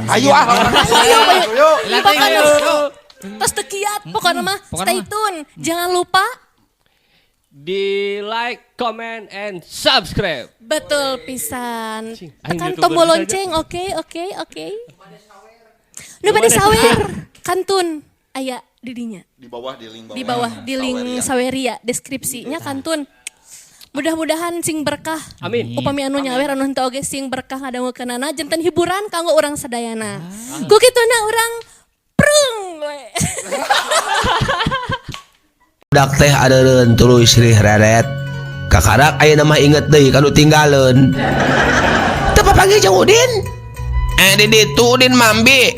Ayo ah. Ayo, ayo. Ayo. Pokoknya tos teu kiat, pokoknya mah Pokoknya stay mah. tune. Jangan lupa Di like, comment, and subscribe. Betul pisan. Cing, aing Tekan YouTuber tombol saja. lonceng, oke, oke, oke. Nu bade sawer, kantun aya di dinya. Di bawah di link bawah. Di bawah di link Saweria. Saweria deskripsinya kantun. Mudah-mudahan sing berkah. Amin. Upami anu nyawer anu henteu oge sing berkah ngadangukeunana janten hiburan kanggo urang sadayana. Ku kituna urang prung we. Budak teh adeureun tuluy silih reret. Kakarak ayeuna mah inget deui ka nu tinggaleun. Teu papanggih jeung Udin. Eh di ditu Udin mambi.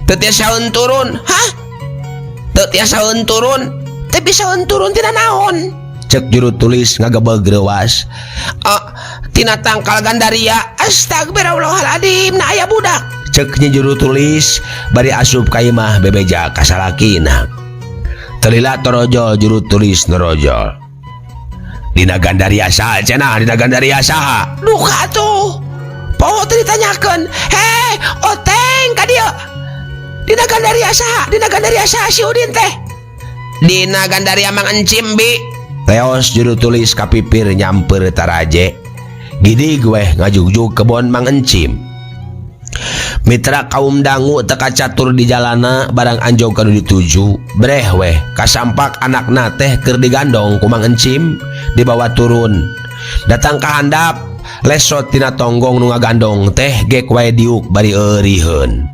Teu tiasaeun turun. Hah? Teu tiasaeun turun. Teu bisaeun turun tina naon? Cek juru tulis ngagebeg reuas. Ah, tina tangkal gandaria. Astagfirullahaladzim, na aya budak. Cek nyi juru tulis bari asup ka imah bebeja ka salakina. Telila torojol juru tulis norojol. Dina gandaria saha cenah, dina gandaria saha? Duka tuh. Poho teh ditanyakeun. Heh, oteng ka dieu. Dina gandaria saha? Dina gandaria saha si Udin teh? Dina gandaria Mang Encim bi. Leos juru tulis kapipir nyamper taraje. Gidig weh ngajugjug kebon Mang Encim. Mitra kaum dangu teka catur di jalana barang anjog kanu dituju. Breh weh kasampak anakna teh keur digandong ku Mang Encim dibawa turun. Datang ka handap lesot tina tonggong nu ngagandong teh gek wae diuk bari euriheun.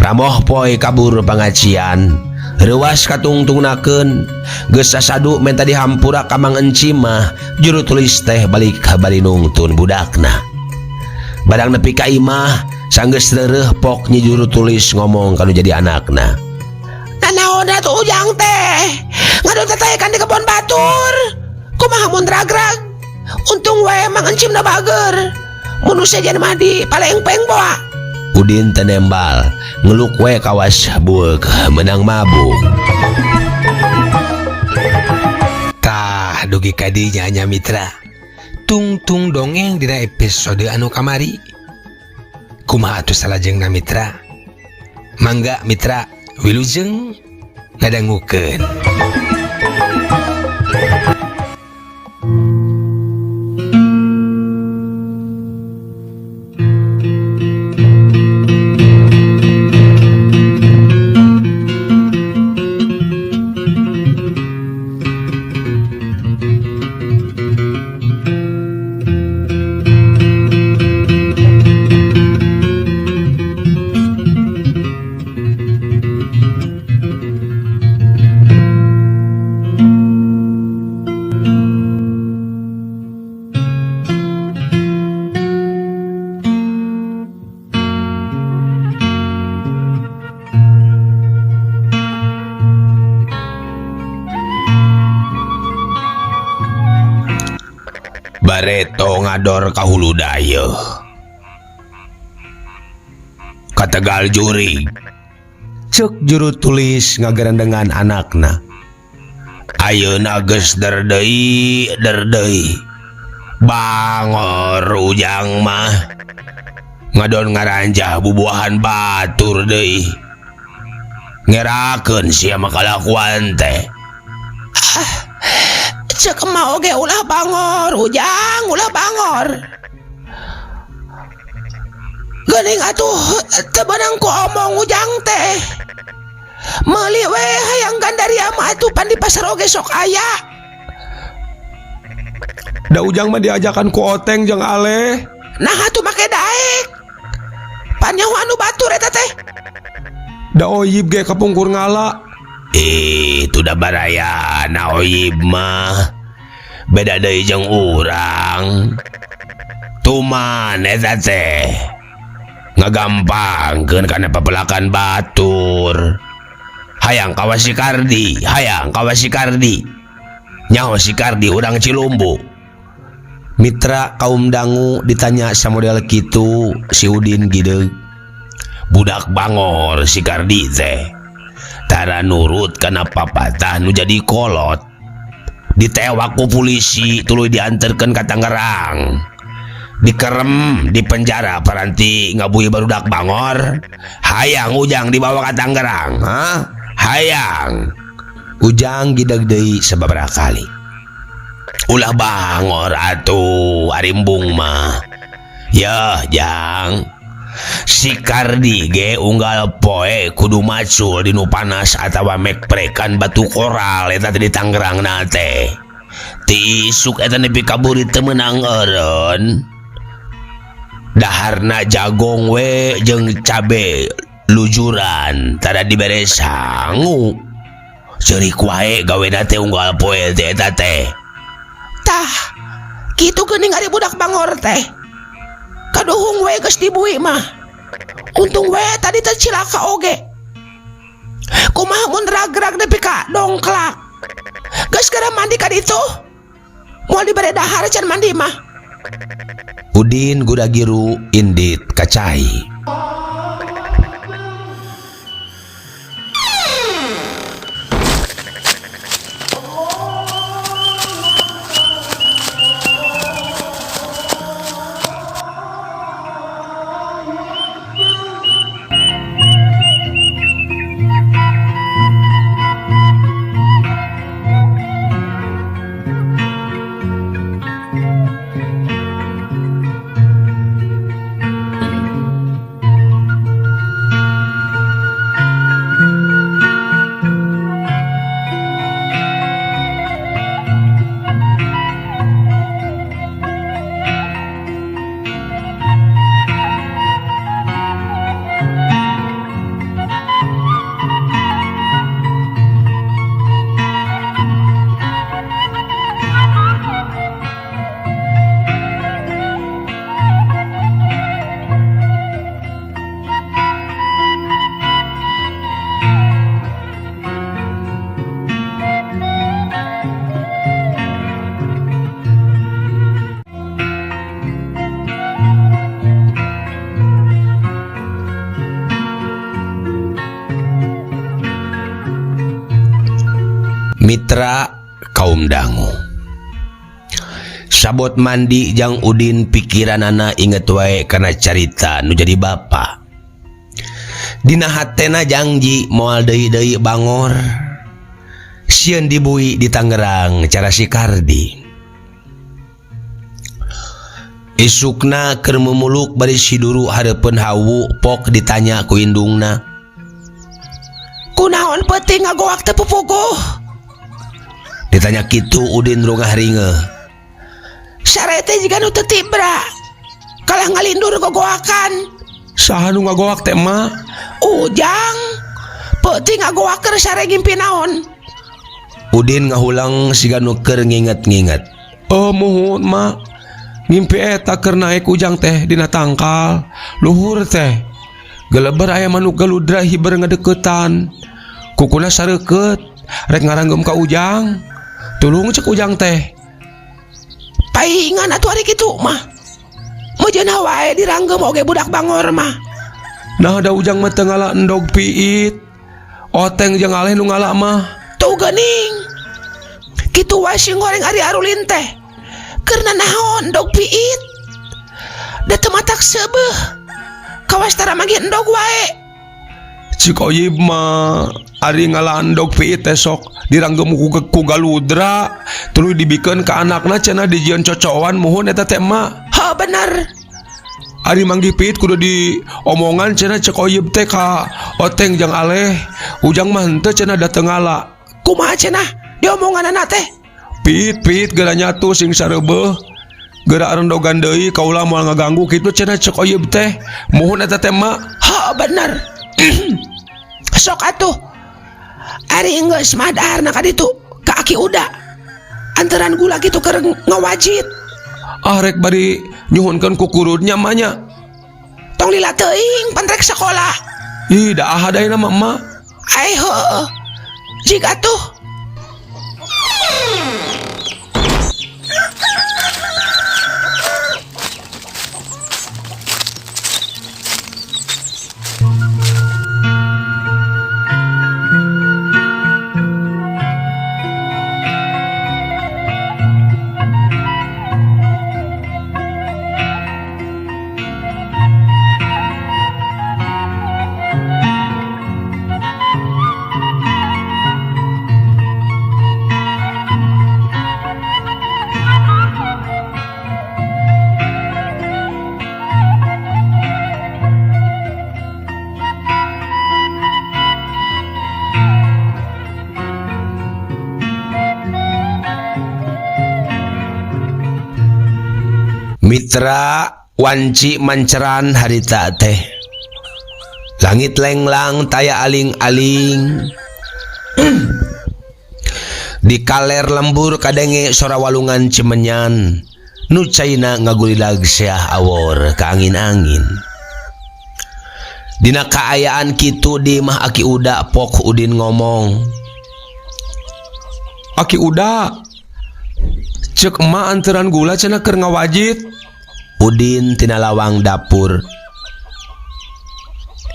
Ramoh poe kabur pangajian. Reuas katungtungnakeun geus sasadu menta dihampura ka Mang Encim mah juru tulis teh balik ka bari nungtun budakna. Barang nepi ka imah sanggeus reureuh pok nyi juru tulis ngomong kanu jadi anakna. Nanaon atuh ujang teh? Ngadon tataekan di kebon batur. Kumaha mun ragrag? Untung wae Mang Encimna bager. Mun nu sejen mah di palengpeng boa. Udin teu nembal, ngeluk we kawas bueuk meunang mabuk. Tah dugi ka dinya nya mitra. Tungtung dongeng dina episode anu kamari. Kumaha atuh salajengna mitra? Mangga mitra wilujeng ngadangukeun. Bareto ngador ka hulu dayeuh. Ka Tegal jurig. Cek juru tulis ngagerendengan anakna. Ayeuna geus der deui der deui. Bangor ujang mah. Ngadon ngaranjah bubuahan batur deui. Ngerakeun sia mah kalakuan teh. Ah, cek emak oge ulah bangor ujang, ulah bangor. Geuning atuh teu beunang ku omong ujang teh. Meuli we hayang gandaria mah atuh pan di pasar oge sok aya. Da ujang mah diajakan ku Oteng jeung Aleh. Nah atuh make daek. Pan nyaho anu batur eta teh. Da oyib ge kapungkur ngala. Itu da barayana oyib mah. Beda deui jeung urang. Tuman eta teh. Ngagampangkeun kana pepelakan batur. Hayang kawas si Kardi, hayang kawas si Kardi. Nyaho si Kardi urang Cilumbu. Mitra kaum dangu ditanya samodel kitu si Udin gideug. Budak bangor si Kardi teh. Tara nurut kana papatah nu jadi kolot. Ditewak ku polisi tuluy dianterkeun ka Tangerang. Dikerem di penjara paranti ngabui barudak bangor. Hayang Ujang dibawa ka Tangerang, ha? Hayang. Ujang gideg deui sababaraha kali. Ulah bangor atuh ari embung mah. Yeuh, Jang. Si Kardi ge unggal poe kudu macul dinu panas atawa mekprekan batu koral eta teh di Tangerangna teh. Ti isuk eta nepi ka burit teu meunang eureun. Daharna jagong we jeung cabe lujuran tara dibere sangu. Ceurik wae gawena teh unggal poe teh eta teh. Tah, kitu geuning ari budak bangor teh. Kaduhung we geus dibui mah. Untung we tadi teh cilaka oge. Kumaha mun ragrag nepi ka dongklak. Geus geura mandi ka ditu. Moal dibere dahar can mandi mah. Udin gudagiru indit ka cai. Mitra kaum dangu. Sabot mandi jang Udin pikiranana inget wae kana carita nu jadi bapa. Dina hatena jangji moal deui-deui bangor. Sieun dibui di Tangerang cara si Kardi. Isukna keur mumuluk bari siduru hareupeun hawu pok ditanya ku indungna. Kunaon peuting ngagoak teu pupuguh? Ditanya kitu Udin rungah ringeuh. Sare teh jiga nu teu tibra. Kalah ngalindur gogoakan. Saha nu ngagoak teh, Mak? Ujang. Peuting ngagoak keur sare ngimpi naon? Udin ngahulang siga nu keur nginget-nginget. Oh, muhun, Mak. Ngimpi eta keur naek Ujang teh dina tangkal. Luhur teh. Geleber aya manuk galudra hiber ngadeukeutan. Kukuna sareukeut rek ngaranggem ka Ujang. Tulung cek Ujang teh. Paingan atuh ari kitu mah. Mejeuna wae diranggem oge budak bangor mah. Nah da Ujang mah teu ngala endog piit. Oteng jeung aleh nu ngala mah. Tuh geuning. Kitu wae sing goreng ari arulin teh. Keur nanaon endog piit. Da teu matak seubeuh. Kawas tara magi endog wae. Cik Oyib mah ari ngala endog piit teh sok diranggem ku galudra tuluy dibikeun ka anakna cenah dijieun cocoan muhun eta teh emak. Ha bener. Ari manggih piit kudu diomongan cenah cek Oyib teh ka Oteng jeung Aleh. Ujang mah henteu cenah da teu ngala. Kumaha cenah diomonganana teh? Piit-piit geura nyatu sing sareubeuh. Geura rendogan deui kaula moal ngaganggu kitu cenah cek Oyib teh. Muhun eta teh emak. Ha bener. Sok atuh. Ari geus mah daharna ka ditu ka Aki Uda. Antaran gula kitu keur ngawajit. Ah rek bari nyuhunkeun ku kurudnya mah nya. Tong lila teuing pan rek sakola. Ih da ahad ayeuna mah emak. Ai heueuh. Jig atuh. Mitra wanci manceran harita teh. Langit lenglang taya aling-aling. Di kaler lembur kadenge sora walungan Cimenyan. Nu caina ngagulilag seah awor ka angin-angin. Dina kaayaan kitu di mah Aki Uda pok Udin ngomong. Aki Uda, cek emak anteran gula cenah keur ngawajit. Udin tina lawang dapur.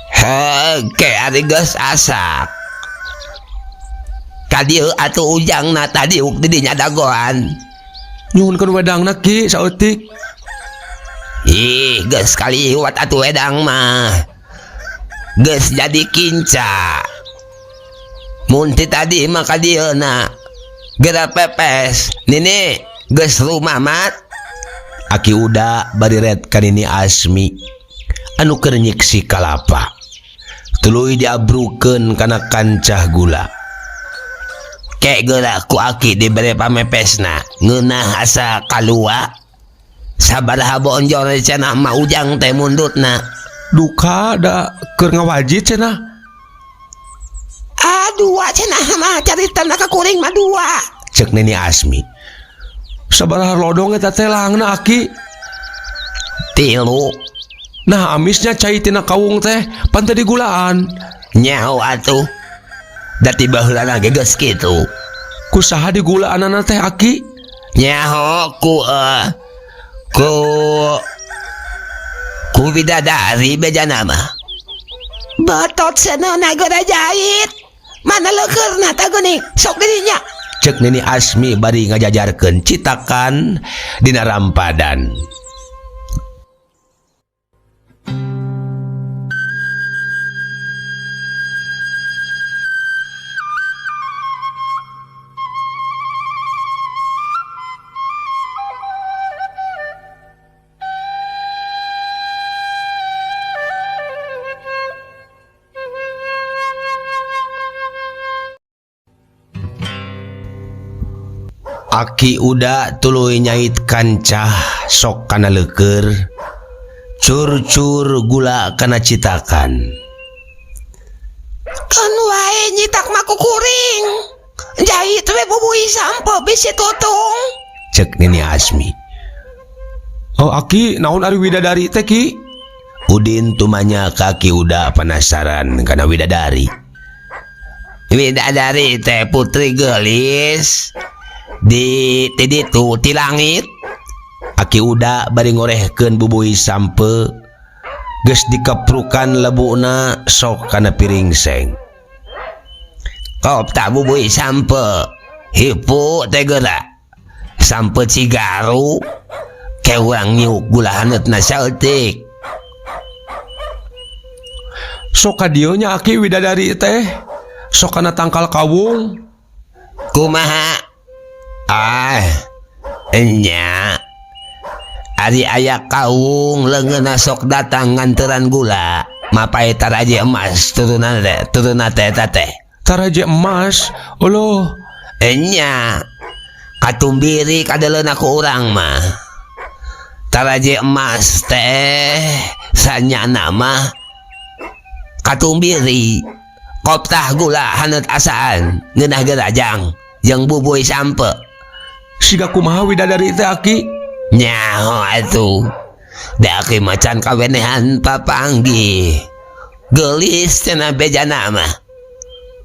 Hege ari geus asak. Ka dieu atuh ujangna tadi uk di dinya dagoan. Nyuhunkeun wedangna ki saeutik. Ih, geus kaliwat atuh wedang mah. Geus jadi kinca. Mun ti tadi mah ka dieuna. Geura pepes. Nini geus rumah mat. Aki Uda bari ret ka Nini Asmi anu keur nyiksi kalapa. Tuluy diabrukeun kana kancah gula. Kek geura ku aki dibere pamepesna ngeunah asa kalua. Sabaraha bonjol cenah mah ujang teh mundutna. Duka da keur ngawajit cenah. Ah dua cenah mah caritana ka kuring mah dua. Cek Nini Asmi. Sabaraha lodong eta teh langna aki? Tilu. Nah amisnya cai tina kawung teh pan teu digulaan. Nyaho atuh. Da ti baheulana ge geus kitu. Ku saha digulaanana teh aki? Nyaho ku ku bidadari bejana mah. Betot seuneuhna geura jahit. Mana leukeurna tah geuning sok dirinya. Cek Nini Asmi bari ngajajarkeun citakan dina rampadan. Aki Uda tuluy nyait kancah sok kana leukeur, cur-cur gula kana citakan. Keun wae nyitak mah kukuring. Jahit we bubui sampe bisi tutung. Cek Nini Asmi. Oh aki, naon ari widadari teh ki? Udin tumanya ka Aki Uda penasaran kana widadari. Widadari teh putri geulis di ditu ti langit. Aki Uda bari ngorehkeun bubui sampe geus dikeprukan lebuna sok kana piring seng. Kop tak bubui sampe hipu teh geura sampe cigaru ke urang nyiuk gula haneutna saeutik. Sok ka dieu nya aki widadari teh sok kana tangkal kawung. Kumaha? Ah, enya. Ari aya kawung leungeunna sok datang nganteran gula. Mapai taraje emas turunna teh, turunna teh eta teh. Taraje emas? Uluh. Enya. Katumbiri kadeleuna ku urang mah. Taraje emas teh sanyana mah katumbiri. Koptah gula haneut asaan ngeunah gerajang jeung bubui sampe. Siga kumaha widadari teh aki? Nyaho atuh. Da aki macan kawenehan papanggih. Geulis cenah bejana mah.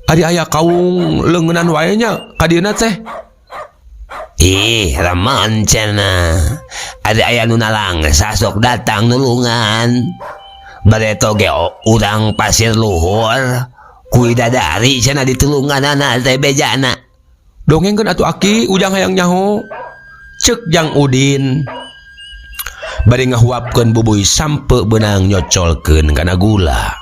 Ari aya kawung leungeunan wae nya ka dieuna teh. Ih, remen cenah. Ari aya nu nalang sasok datang nulungan. Bareto ge urang pasir luhur ku widadari cenah ditulunganana teh bejana. Dongengkeun atuh aki ujang hayang nyaho. Cek Jang Udin bari ngahuapkeun bubui sampe beunang nyocolkeun kana gula.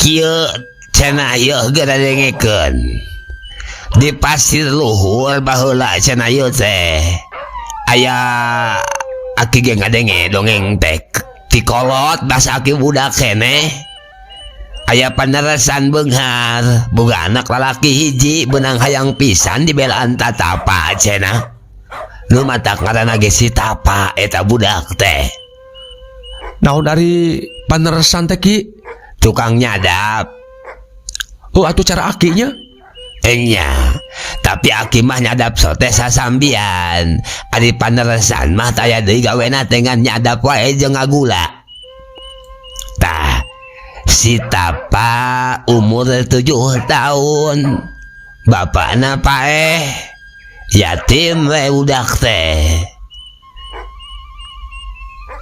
Kieu cenah ieu geura dengekeun. Di pasir luhur baheula cenah ieu teh. Aya aki ge ngadenge dongeng teh ti kolot basa aki budak keneh. Aya paneresan beunghar, boga anak lalaki hiji beunang hayang pisan dibelaan tatapa cenah. Nu matak ngaranna ge si Tapa eta budak teh. Naon ari paneresan teh Ki? Tukang nyadap. Oh atuh cara akinya? Enya, tapi aki mah nyadap sote sasambian. Ari paneresan mah taya deui gawena teh ngan nyadap wae jeung ngagula. Tah, si Tapa umur 7 tahun. Bapakna paeh. Yatim we budak teh.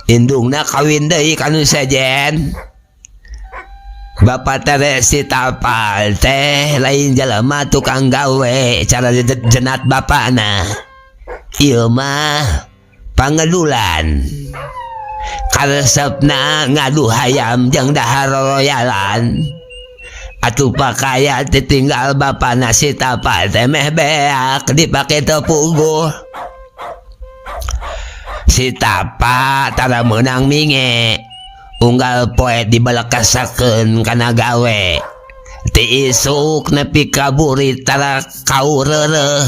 Indungna kawin deui ka nu sejen. Bapak tere si Tapa teh lain jelema tukang gawe cara jenat bapakna. Ieu mah pangedulan. Karesepna ngadu hayam jeung dahar royalan. Atuh pakaya ditinggal bapakna si Tapa teh meh beak dipake teu puguh. Si Tapa tara meunang minge. Unggal poe dibelekasakeun kana gawe. Ti isuk nepi ka burit tara kaureureuh.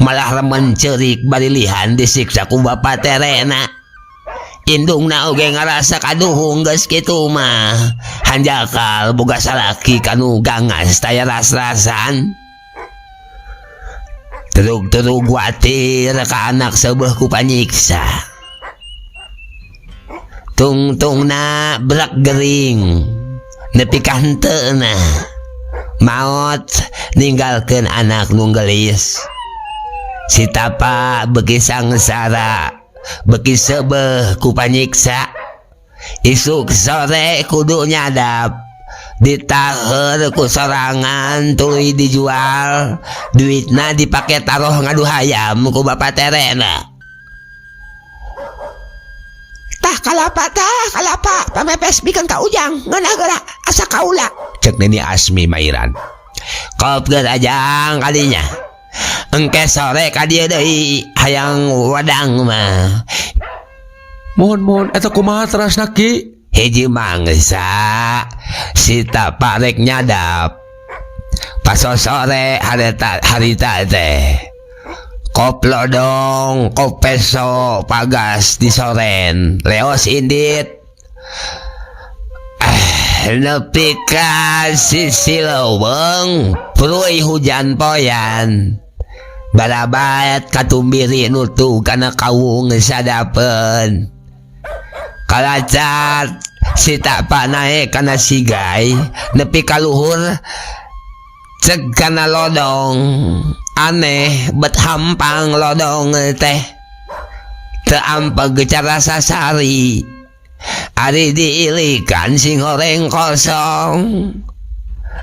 Malah remen ceurik bari lihan disiksa ku bapa terena. Indungna oge ngarasa kaduhung geus kitu mah. Hanjakal boga salaki kanu gangas taya ras-rasan. Terug-terug watir ka anak seubeuh ku panyiksa. Tungtungna berak gering nepi ka henteuna. Maot ninggalkeun anak nu geulis. Si Tapa beuki sangsara, beuki seubeuh ku panyiksa. Isuk sore kudu nyadap, ditaheur ku sorangan tuluy dijual, duitna dipake taroh ngadu hayam ku bapa terena. Tah kalapa, tah kalapa, pamepes bikeun ka Ujang, ngeunah geura asa kaula. Cek Nini Asmi mairan. Kop geura Jang kadinya. Engke sore ka dieu deui hayang wadang mah. Mohon-mohon eta kumaha terasna Ki? Hiji mangsa si Tapa rek nyadap. Pas sore harita teh. Kop lodong, kop peso, pagas di soren, leos indit. Nepi ka sisi leuweung, pruy hujan poyan. Barabat katumbiri nutu kana kawung sadapeun. Kalacat si Tapa naek kana sigai, nepi ka luhur ceg kana lodong. Aneh bet hampang lodong teh. Teu ampeg cara sasari. Ari diilikan sing horeng kosong.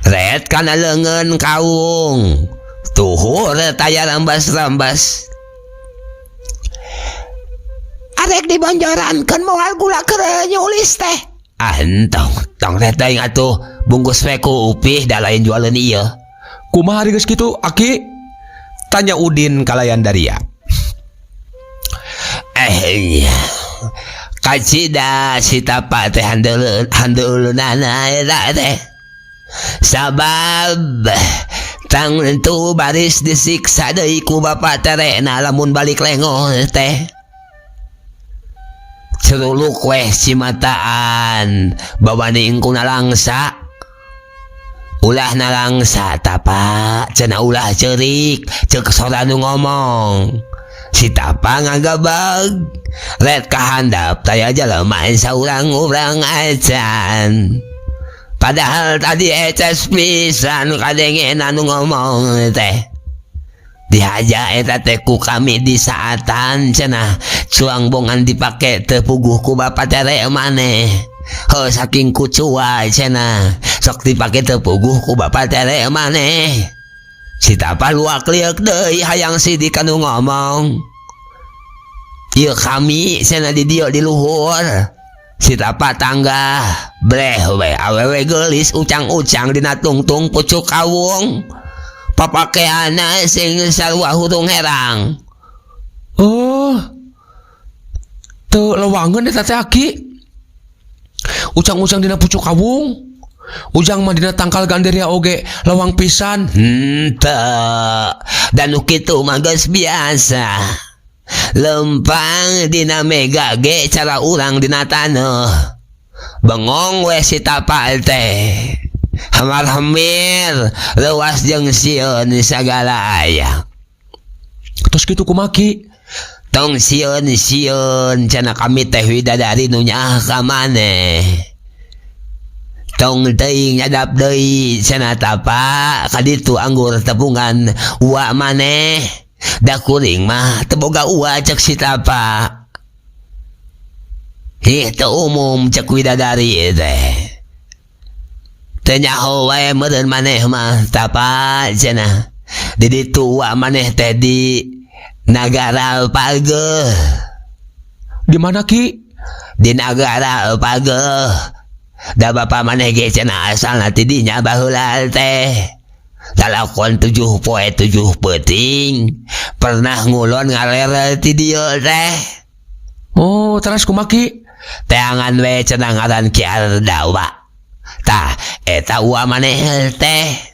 Ret kana leungeun kawung. Tuhur taya rambas-rambas. Arek dibonjorankeun moal gula keur nyulis teh. Ah entong, tong teh teuing atuh bungkus we ku upih da lain jualeun ieu. Kumaha ari geus kitu, Aki? Tanya Udin kalayan Daria. Iya. Kacida si Tapa teh handeuleunana eta teh. Sabab tangtu baris disiksa deui ku bapa terena lamun balik lengoh teh. Ceruluk weh cimataan bawani ingkuna langsa. Ulah nalangsa Tapa cenah ulah ceurik ceuk sora nu ngomong. Si Tapa ngagabag ret kahandap taya jelema saurang-urang acan. Padahal tadi eces pisan kadengena nu ngomong teh. Dihaja eta teh ku kami di saatan cenah cuang bongan dipake teu puguh ku bapa tere maneh. Heuh saking kucua cenah sok dipake teu puguh ku bapa tere maneh. Si Tapa luak lieuk deui hayang sidik anu ngomong. Ieu kami cenah di dieu di luhur. Si Tapa tanggah breh we awewe geulis ucang-ucang dina tungtung pucuk kawung. Papakeana sing sarua hurung herang. Oh. Teu lewangeun eta teh Aki. Ucang-ucang dina pucuk kawung. Ujang mah dina tangkal ganderia oge lewang pisan. Henteu. Da nu kitu mah geus biasa. Lempang dina mega ge cara urang dina taneuh. Bengong we si Tapa teh. Hamar-hamir leuwas jeung sieun sagala aya. Tos kitu kumaha Ki? Tong sieun-sieun cenah kami teh widadari nu nyaah ka maneh. Tong teuing nyadap deui cenah Tapa ka ditu anggur tepungan uwa maneh. Da kuring mah teu boga uwa cek si Tapa. Ih teu umum cek widadari teh. Teu nyaho wae meureun maneh mah Tapa cenah. Di ditu uwa maneh teh di Nagara Pageuh. Di mana Ki? Di Nagara Pageuh. Da bapa maneh ge cenah asalna ti dinya baheula teh. Lalakon 7 poe 7 peuting pernah ngulon ngaler ti dieu teh. Oh, teras kumaha Ki? Teangan we cenah ngaran Ki Ardawa. Tah, eta uwa maneh teh.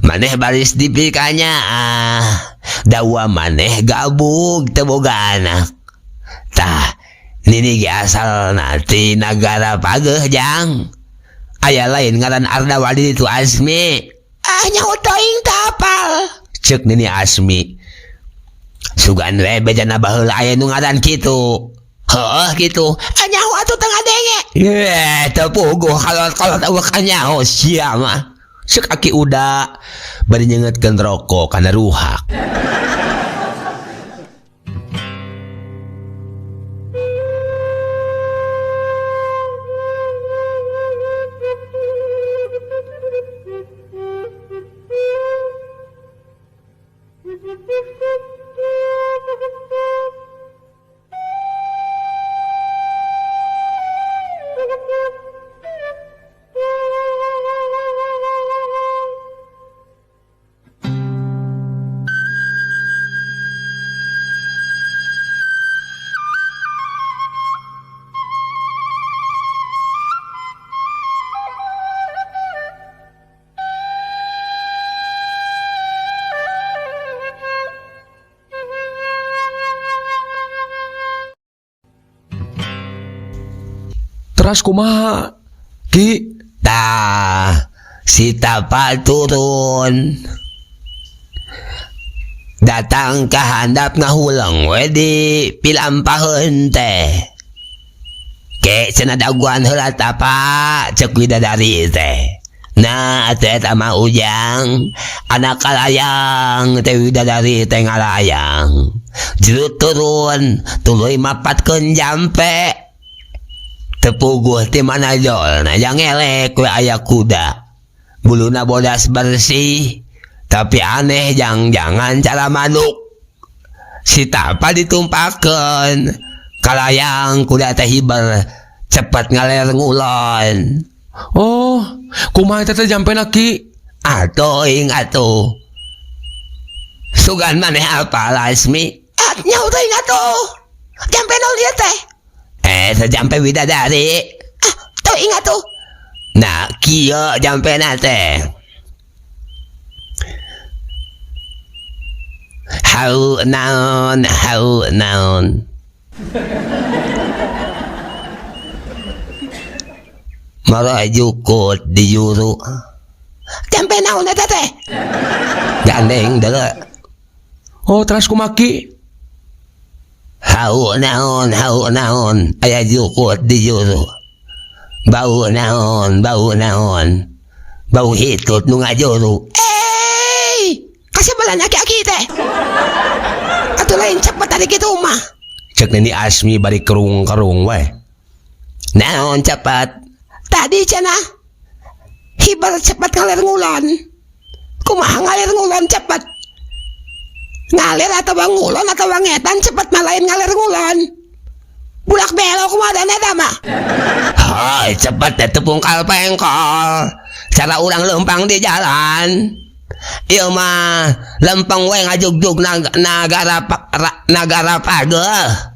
Maneh baris dipikanya ah. Da uwa maneh gabug teu boga anak. Tah, nini ge asalna ti Nagara Pageuh jang. Aya lain ngaran Ardawa di ditu Asmi. Ah, nyaho teuing teu apal. Ceuk Nini Asmi. Sugan we bejana baheula aya nu ngaran kitu. Heuh kitu. Ah, nyaho atuh teu ngadenge. Ye, teu puguh kalot-kalot eueuh ka nyaho sia mah. Ceuk Aki Uda bari nyeungeutkeun rokok kana ruhak. Teras kumaha Ki? Tah, si Tapa turun. Datang ka handap ngahuleng we di pilampaheun teh. Ke cenah daguan heula Tapa ceuk widadari teh. Nah, teh eta mah Ujang, anak kalayang teh widadari teh ngalayang. Jerut turun, tuluy mapatkeun jampe. Tepuguh ti mana jolna jang ngelek we aya kuda. Buluna bodas bersih, tapi aneh jang-jangan cara manuk. Si Tapa ditumpakeun, kalayang kuda teh hiber cepet ngaler ngulon. Oh, kumaha eta teh jampena Ki? Atuh ing atuh. Sugan maneh apal Asmi? Ah, nyaho teuing atuh. Jampe naon ieu teh? Sejampe widadari. Ah, teuing atuh. Nah, kieu jampena teh. Hau naon, hau naon. Mara jukut di juru. Jampe naon eta teh? Gandeng deuleu. Oh, teras kumaha Ki? Hau naon, hau naon, aya jukut di juru. Bau naon, bau naon. Bau hitut nu ngajuru. Eh, kasebelan aki-aki teh. Atuh lain cepet tadi kitu mah. Cek Nini Asmi bari kerung-kerung we. Naon cepat? Tadi cenah hiber cepat ngalir ngulon. Kumaha ngalir ngulon cepat? Ngalir atau ngulon atau ngetan cepat mah lain ngalir ngulon. Bulak belok kumaha eta mah. Hai, cepet teh teu pungkal pengkol. Cara urang lempang di jalan. Ieu mah lempang we ngajugjug nagara nagara pageuh.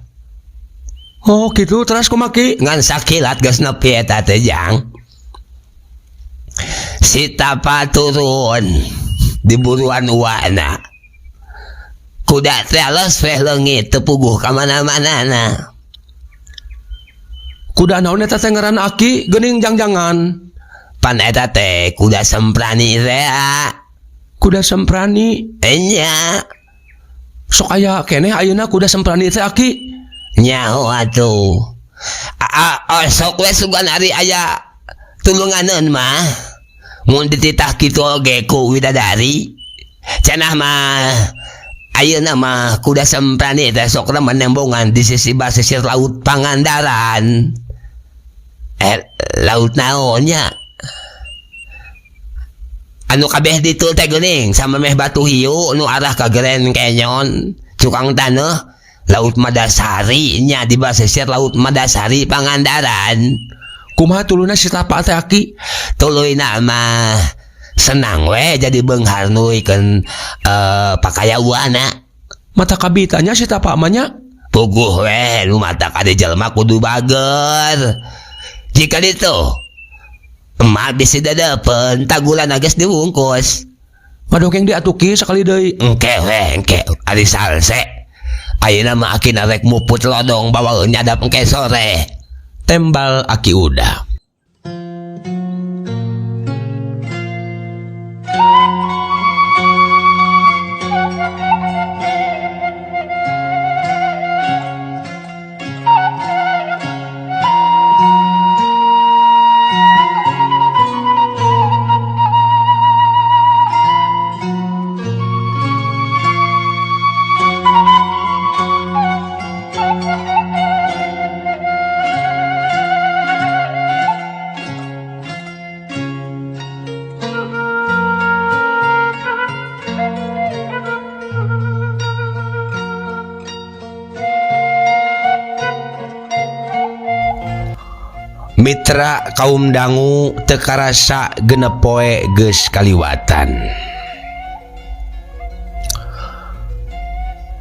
Oh gitu terus kumaha Ki? Ngan sakilat geus nepi eta teh Jang. Si Tapa turun di buruan uana. Kuda teh los weh leungit teu puguh ka mana-manana. Kuda naon eta teh ngaran Aki geuning jangjangan. Pan eta teh kuda semprani teh. Kuda semprani. Enya. Sok aya keneh ayeuna kuda semprani teh Aki. Nyaho atuh. Sok we sugan ari aya tulunganeun mah. Mun dititah kitu oge ku widadari. Cenah mah ayeuna mah kuda semprani teh sok remen nembongan di sisi basisir laut Pangandaran. Laut naonnya? Anu kabeh ditu teh geuning samemeh Batu Hiu nu arah ka Grand Canyon, cukang taneuh Laut Madasari nya di basisir Laut Madasari Pangandaran. Kumaha tuluna si Tapa teh Aki? Tuluyna mah senang we jadi beunghar nuluykeun pakayawana. Mata kabitanya si Tapa mah nya? Puguh we nu mata kade jelema kudu bager. Jika ditu emak bisi dedepeun tagulan geus dibungkus. Ngadongeng di atuh Ki sakali deui. Engke we engke ari salse. Ayeuna mah Aki rek muput lodong bawaeun nyadap engke sore. Tembal Aki Uda. Mitra kaum dangu teu karasa genep poe geus kaliwatan.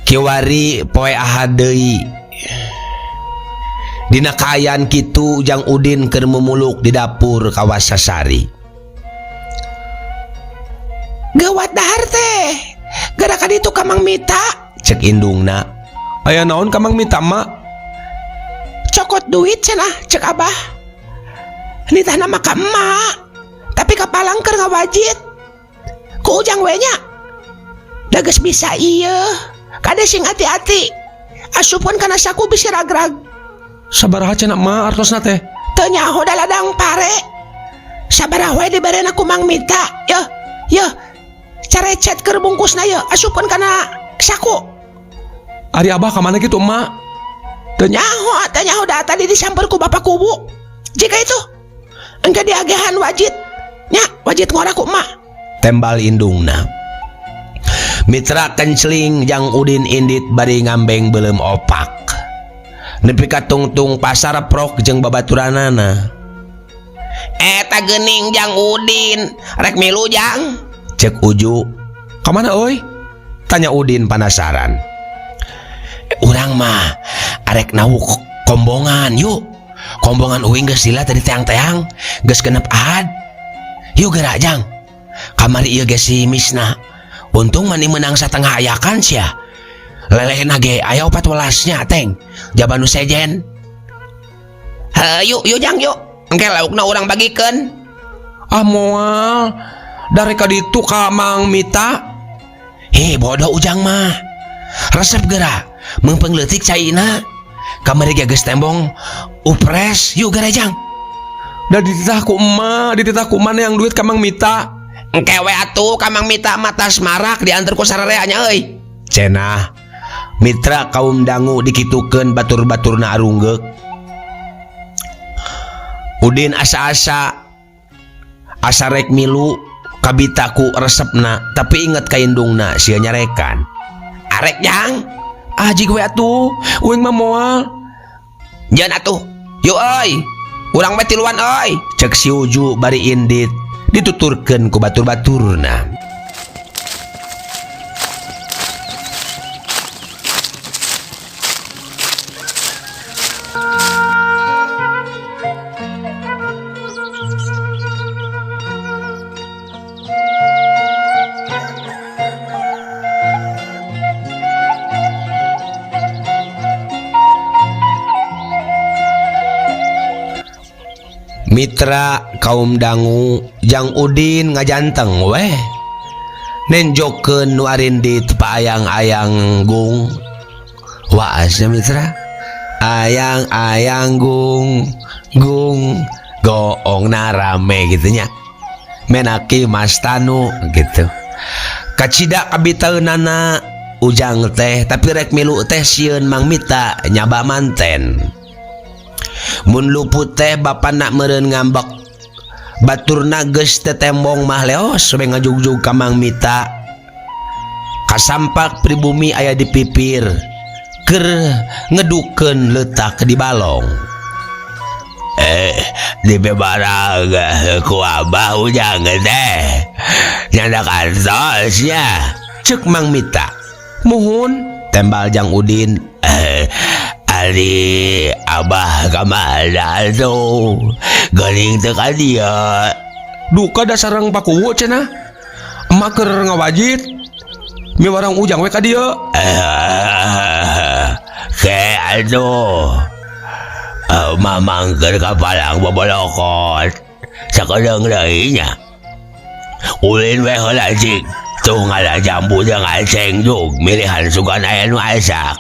Kiwari poe Ahad deui. Dina kaayaan kitu Jang Udin keur mumuluk di dapur Kawasasari. Gawat dahar teh. Gara ka ditu ka Mang Mita. Cek indungna. Aya naon ka Mang Mita mak? Cokot duit cenah cek abah. Nitahna mah ka emak, tapi kapalang keur ngawajit. Ku Ujang we nya. Da geus bisa ieu. Kade sing hati-hati. Asupkeun kana saku bisi ragrag. Sabaraha cenah emak artosna teh? Teu nyaho da ladang pare. Sabaraha we diberena ku Mang Mita. Yeuh, yeuh. Carecet keur bungkusna yeuh, asupkeun kana saku. Ari abah ka mana kitu emak? Teu nyaho da tadi disamper ku bapak kubu. Jika itu engke diagehan wajit. Nya, wajit ngora ku emak. Tembal indungna. Mitra kencling Jang Udin indit bari ngambeng beuleum opak. Nepi ka tungtung pasar prok jeung babaturanana. Eta geuning Jang Udin, rek milu Jang. Cek Uju. Ka mana euy? Tanya Udin penasaran. Urang mah arek nawuk kombongan yuk. Kombongan uing geus lila tadi teang-teang, geus genep ahad. Yuk gerak Jang. Kamari ieu ge si Misna. Untung mani menang satengah ayakan sia. Lelehna ge aya 14 nya teng. Jaban nu sejen. Yuk yuk Jang yuk. Engke laukna urang bagikeun. Ah moal. Dari ka ditu ka Mang Mita. Heh bodoh Ujang mah. Resep geura. Meungpeung leutik caina. Kamari ge geus tembong upres yuk geura Jang. Da dititah ku emak, dititah ku emak yang duit ka Mang Mita. Engke we atuh ka Mang Mita mah tas marak diantar ku sararea nya euy. Cenah mitra kaum dangu dikitukeun batur-baturna arunggeuk. Udin asa-asa asa rek milu kabita ku resepna tapi inget ka indungna sia nyarekan. Arek Jang. Ah jig we atuh, uing mah moal. Nyeun atuh. Yuk euy. Urang we tiluan euy. Cek si Uju bari indit dituturkeun ku batur-baturna. Mitra kaum dangu Jang Udin ngajanteng weh nenjokeun nu arindit paayang-ayang gung waasnya mitra ayang-ayang gung gung goong narame gitunya menaki Mas Tanu gitu kacida kabitaeunana Ujang teh tapi rek milu teh sieun Mang Mita nyaba manten mun luput teh bapana meureun ngambek baturna geus teu tembong mah leos we ngajugjug ka Mang Mita kasampak pribumi aya di pipir keur ngedukeun leutak di balong di bebarang ku abah Ujang teh nyandak antosnya cek Mang Mita muhun tembal Jang Udin ari abah kamana tuh geuning teu ka dieu duka da sareng pakuwu cenah emak keur ngawajit miwarang Ujang we ka dieu ke atuh mamang keur kapalang bobolokot sakedeung deui nya ulin we heula cik tuh ngala jambu jeung aceng jug milihan sugan aya nu asak.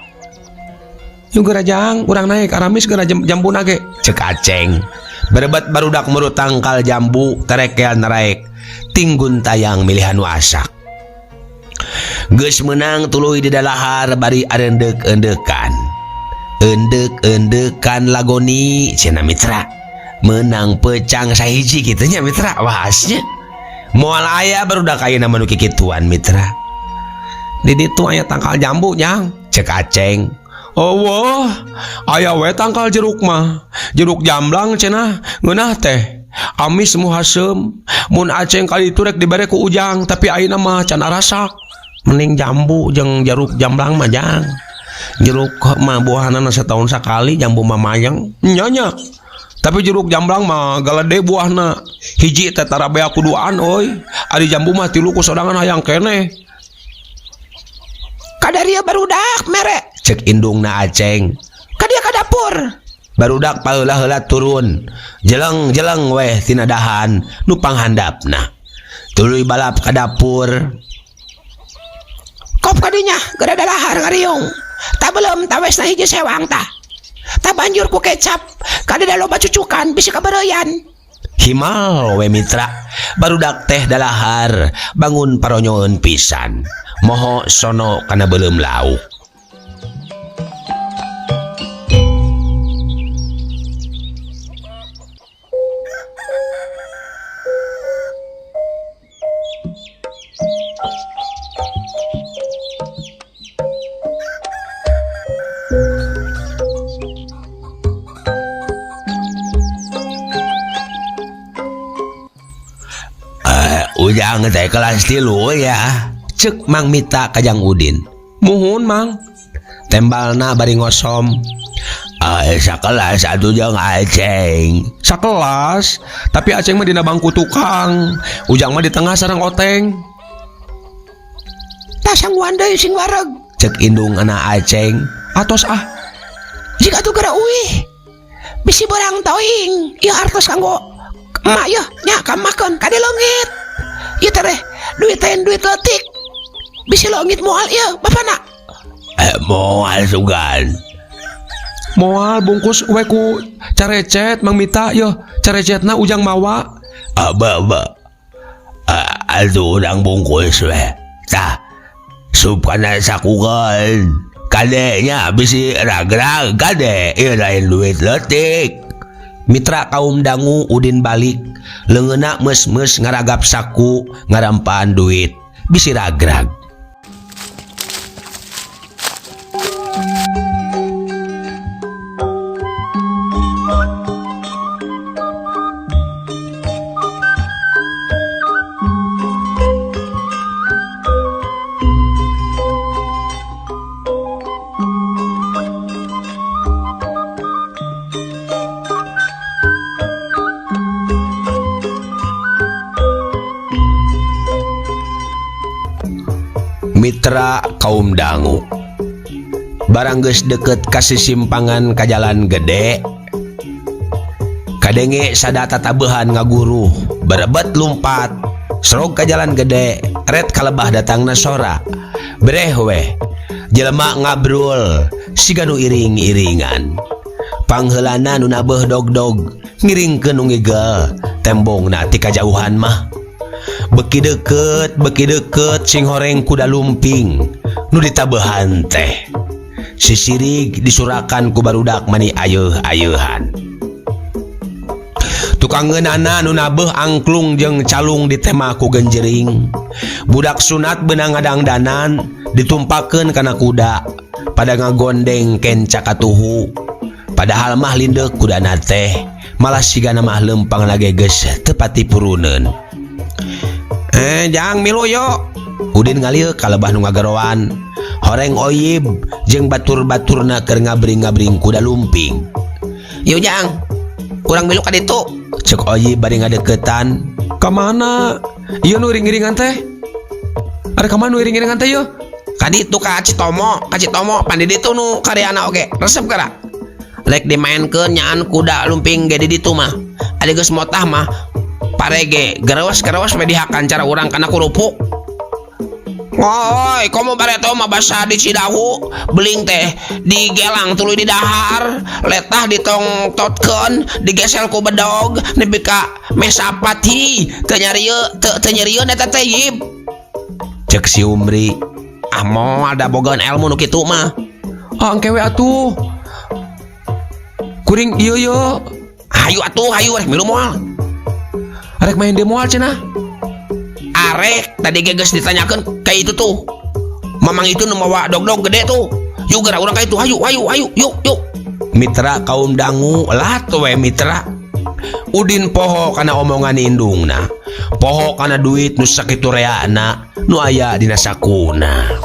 Yung geura jang, urang naik aramis geura jambu nage cek Aceng. Berebet barudak murut tangkal jambu terekel naraek tinggun tayang milihan nu asak. Geus meunang tuluy di dalahar bari areundeuk-eundeukan. Eundek-eundeukan lagoni cenah mitra. Meunang pecang sahiji kitu nya mitra wahasnya. Moal aya barudak ayeuna mah nu kikituan mitra. Di ditu aya tangkal jambu jang cek Aceng. Oh wah, aya we tangkal jeruk mah. Jeruk jamblang cenah ngeunah teh. Amis mu haseum. Mun Aceng kali itu rek dibere ku Ujang, tapi ayeuna mah can arasak. Mending jambu jeung jeruk jamblang mah jang. Jeruk mah buahanana setahun sakali, jambu mah mayang. Nya nya. Tapi jeruk jamblang mah galede buahna. Hiji teh tara bea kuduaan euy. Ari jambu mah tilu ku sodangan hayang keneh. Kadaria barudak mere cek indungna Aceng. Kadia ka dapur. Barudak paheula-heula turun. Jeleng-jeleng weh tina dahan nu panghandapna. Tuluy balap ka dapur. Kop kadinya geura dalahar ngariung. Ta belum tawesna hiji sewang tah. Ta banjur ku kecap kada loba cucukan bisi kabeureuyan. Himal we mitra. Barudak teh dalahar bangun paronyoeun pisan. Moho sono kana beuleum lauk. Ujang teh kelas 3 ya. Cek Mang Mita ka Jang Udin. Muhun Mang. Tembalna bari ngosom. Sakelas atuh jeung Aceng. Sakelas, tapi Aceng mah dina bangku tukang. Ujang mah di tengah sareng Oteng. Tah sangguan deui sing wareg. Cek indung anak Aceng. Atos ah. Jika atuh geura uih. Bisi berang toing. Ieu artos kanggo emak yeuh nya kamakeun kade leungit. Ieu teh duit teh duit leutik. Bisi leungit moal ieu bapana. Moal sugan. Moal bungkus we ku carecet Mang Mita yeuh carecetna Ujang mawa. Ba. Atuh urang bungkus we. Tah sup kana sakukeun. Kade nya bisi ragrag kade ieu lain duit leutik. Mitra kaum dangu Udin balik leungeunna meus-meus ngaragap saku ngarampaan duit bisi ragrag. Mitra kaum dangu barang geus deket ka simpangan ka jalan gede kadenge sada tatabehan ngaguruh berebet lumpat serog ka jalan gede ret kalebah datangna sora breh weh jelema ngabrul siga nu iring-iringan pangheulana nu nabeuh dog-dog ngiringkeun nu ngigel tembongna ti kajauhan mah beki deket sing horeng kuda lumping nu ditabehan teh sisirig disurakan ku barudak mani ayeuh-ayeuhan tukang ngeunana nu nabeuh angklung jeung calung ditema ku genjering budak sunat beunang ngadangdanan ditumpakeun kana kuda pada ngagondeng kenca katuhu padahal mah lindeuk kudana teh malah sigana mah lempang lage geus teu pati puruneun. Jang milu yo Udin ngalieuk ka lebah nu ngageroan horeng oyib jeung batur-baturna keur ngabring-ngabring kuda lumping. Yo Jang, urang milu ka ditu. Cek oyib bari ngadeukeutan. Ka mana? Ieu nu iring-iringan teh? Ada ka mana nu iring-iringan teh yeuh? Ka ditu ka Citomo, ka Citomo pan di ditu nu karyana oge. Resep kara. Rek dimaenkeun nyaan kuda lumping ge di ditu mah. Ari geus motah mah parege gerewas-gerewas we dihakan cara urang kana kurupuk. Oi, komo bareto mah basa di Cidahu, beling teh digelang tuluy di dahar, letah ditongtotkeun, digesel ku bedog nepi ka mesapati, teu nyarieu, teu nyerieun eta teh yib. Cek si Umri, ah moal da bogaeun ilmu nu kitu mah. Ah engke we atuh. Kuring ieu yo. Hayu atuh, hayu rek milu moal. Arek main demo cenah. Arek tadi ge geus ditanyakeun ka itu tuh. Mamang itu nu mawa dog-dog gede tuh. Yuk geura urang ka itu, hayu hayu hayu yuk yuk. Mitra kaum dangu lat we mitra. Udin poho kana omongan indungna. Poho kana duit nu sakitu reana nu aya dina sakuna.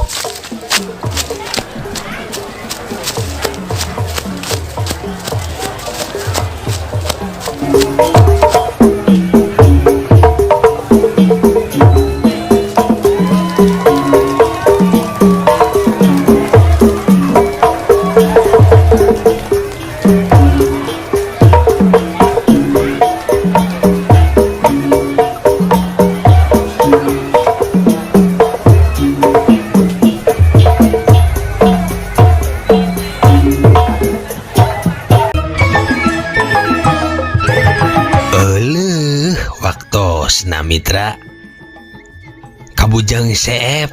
Waktosna mitra kabujang seep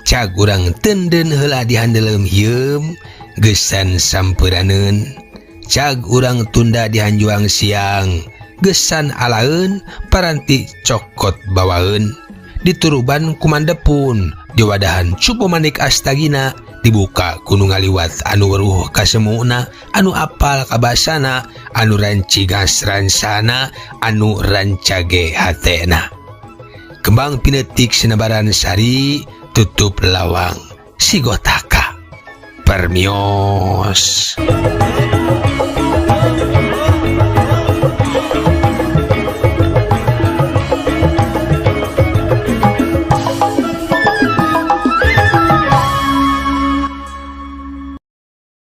cag urang tenden heula dihandeleum hieum gesan sampuraneun cag urang tunda dihanjuang siang gesan alaeun paranti cokot bawaeun dituruban kumandepun diwadahan cupu manik astagina dibuka kuno ngaliwat anu weruh kasemuna anu apal kabasana anu rancigas ransana anu rancage hatena kembang pinetik senebaran sari tutup lawang sigotaka permios.